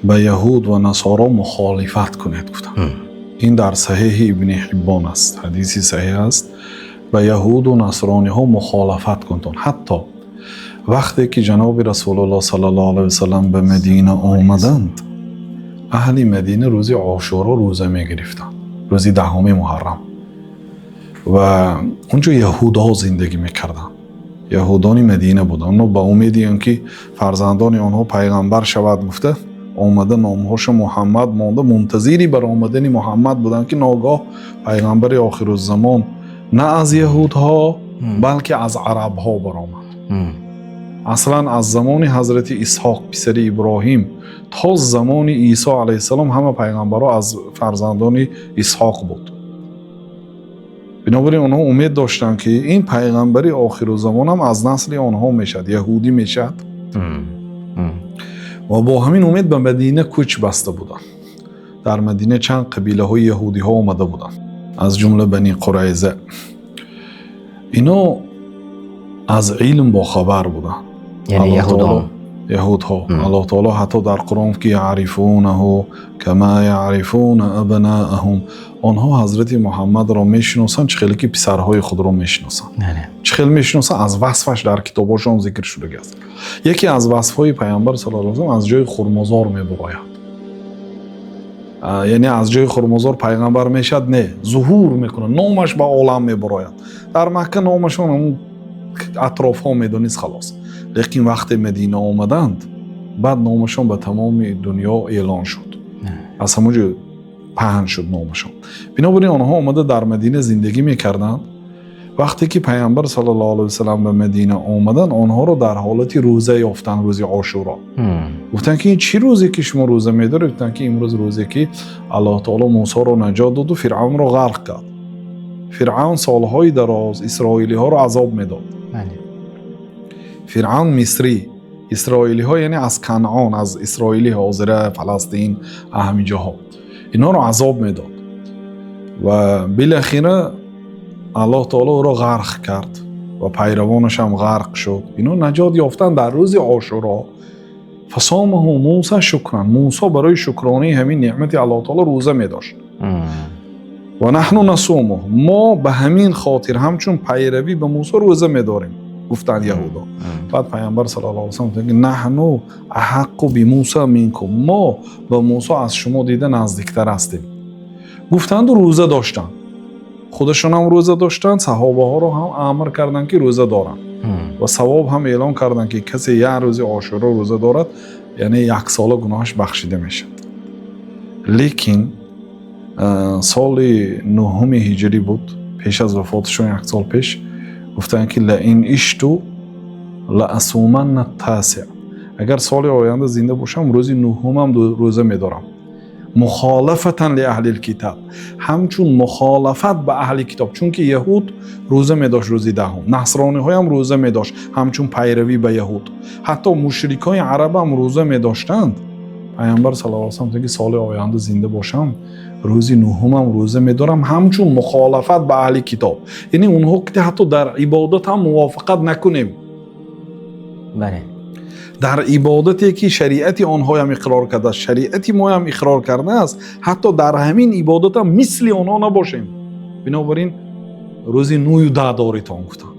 Ба яҳуд ва насоро мухолифат кунед, гуфтанд. Ин дар Саҳеҳи Ибни Ҳиббон аст, ҳадиси саҳеҳ аст. Ба яҳуд ва насрониҳо мухолифат кунед. Ҳатто вақте ки ҷаноби Расулуллоҳ саллаллоҳу алайҳи васаллам ба Мадина омаданд, аҳли Мадина рӯзи Ошӯро рӯза мегирифтанд, рӯзи 10-уми Муҳаррам, ва он ҷо яҳудҳо зиндагӣ мекарданд. Яҳудони Мадина буданд. Онҳо ба умеди он ки фарзандони онҳо паёмбар шавад гуфта, омада номҳояшон Муҳаммад монда, мунтазири баромадани Муҳаммад буданд, ки ногоҳ паёмбари охирузамон на аз яҳудҳо, балки аз арабҳо баромад. Аслан аз замони ҳазрати Исҳоқ, писари Иброҳим, то замони Исо алайҳиссалом ҳама паёмбарҳо аз фарзандони Исҳоқ буд. Бинобар ин онҳо умед доштанд, ки ин паёмбари охирузамон ҳам аз насли онҳо мешавад, яҳудӣ мешавад, ва бо ҳамин умед ба Мадина кӯч баста буданд. Дар Мадина чанд қабилаҳои яҳудиҳо омада буданд, аз ҷумла Бани Қурайза. Ино аз илм бохабар буданд. Яъне яҳудон. Яҳудҳо. Аллоҳ таоло ҳатто дар Қуръон гуфт ки يعرفونه كما يعرفون أبناءهم. Онҳо ҳазрати Муҳаммадро мешиносанд, чӣ хеле ки писарҳои худро мешиносанд. Чӣ хел мешиносанд? Аз васфаш дар китобҳошон зикр шудагиаст. Яке аз васфҳои паёмбар саллаллоҳу алайҳи васаллам аз ҷои хурмозор мебарояд. Яъне аз ҷои хурмозор пайғамбар мешавад, не, зуҳур мекунад, номаш ба олам мебарояд. Дар Макка номашон ҳамун атрофҳо медонист, халос. Лекин вақте Мадина омаданд, баъд номашон ба тамоми дунё эълон шуд, аз ҳамон ҷо паҳн шуд номашон. Бинобар ин онҳо омада дар Мадина зиндагӣ мекарданд. Вақте ки паёмбар саллаллоҳу алайҳи васаллам ба Мадина омаданд, онҳоро дар ҳолати рӯза ёфтанд, рӯзи Ошӯро. Гуфтанд ки ин чӣ рӯзе ки шумо рӯза медоред? Гуфтанд ки имрӯз рӯзе ки Аллоҳ таоло Мусоро наҷот доду Фиръавнро ғарқ кард. Фиръавн солҳои дароз исроилиҳоро азоб медод. Фиръавн мисрӣ, исроилиҳо яъне аз Канъон, аз Исроили ҳозира, Фаластин, ҳамин ҷоҳо. Инҳоро азоб медод ва билахира Аллоҳ таоло ӯро ғарқ кард ва пайравонаш ҳам ғарқ шуд. Инҳо наҷот ёфтанд дар рӯзи Ошӯро. فصامه موسى شكرا. Мусо барои шукронаи ҳамин неъмати Аллоҳ таоло рӯза медошт. ونحن نصومه. Мо ба ҳамин хотир ҳамчун пайравӣ ба Мусо рӯза медорем, гуфтанд яҳудо. Баъд паёмбар саллаллоҳу алайҳи васаллам гуфтанд ки نحن أحق بموسى منكم. Мо ба Мусо аз шумо дида наздиктар ҳастем, гуфтанду рӯза доштанд. Худашон ҳам рӯза доштанд, саҳобаҳоро ҳам амр карданд, ки рӯза доранд, ва савоб ҳам эълон карданд, ки касе як рӯзи Ошӯро рӯза дорад, яъне яксола гуноҳаш бахшида мешавад. Лекин соли 9-уми ҳиҷрӣ буд, пеш аз вафоташон як сол пеш, гуфтанд ки لئن عشت لأصومن التاسع. Агар соли оянда зинда бошам, рӯзи нуҳумам рӯза медорам. مخالفة لأهل الكتاب, ҳамчун мухолафат ба аҳли китоб, чунки яҳуд рӯза медошт рӯзи 10-ум, насрониҳоям рӯза медошт ҳамчун пайравӣ ба яҳуд, ҳатто мушрикони арабам рӯза медоштанд. Пайғамбар саллаллоҳу алайҳи васаллам, ки соли оянда зинда бошам, рӯзи нуҳумам рӯза медорам ҳамчун мухолафат ба аҳли китоб, яъне онҳо ҳатто дар ибодат ҳам мувофиқат накунем. Дар ибодате ки шариати онҳоям иқрор кардааст, шариати моям иқрор кардааст, ҳатто дар ҳамин ибодатам мисли онҳо набошем. Бинобар ин рӯзи 9-ю 10 доритон, гуфтанд.